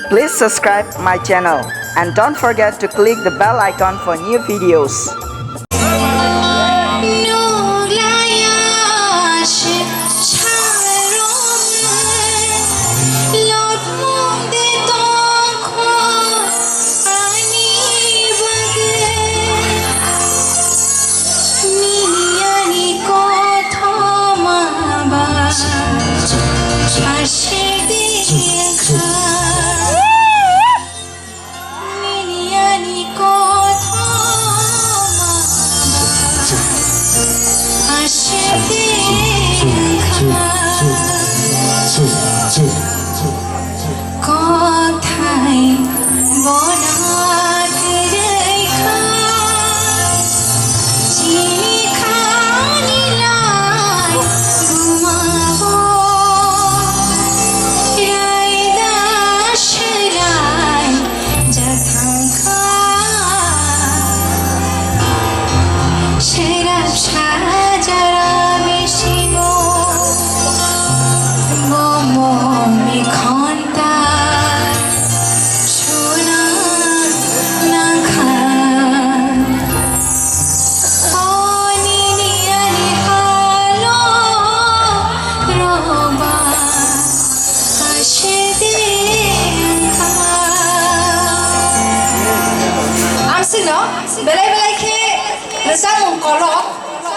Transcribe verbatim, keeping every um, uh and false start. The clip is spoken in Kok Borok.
Please subscribe my channel and don't forget to click the bell icon for new videos. Kothai bona kwrwi kha, chini khani lai buma bo, raida swlai jathang kha. Serap sajara bisingo bomo mikhonta suna nangkha. O nini ani halo roba asede kha. Amsino belai belai khe rwchapmung kolok.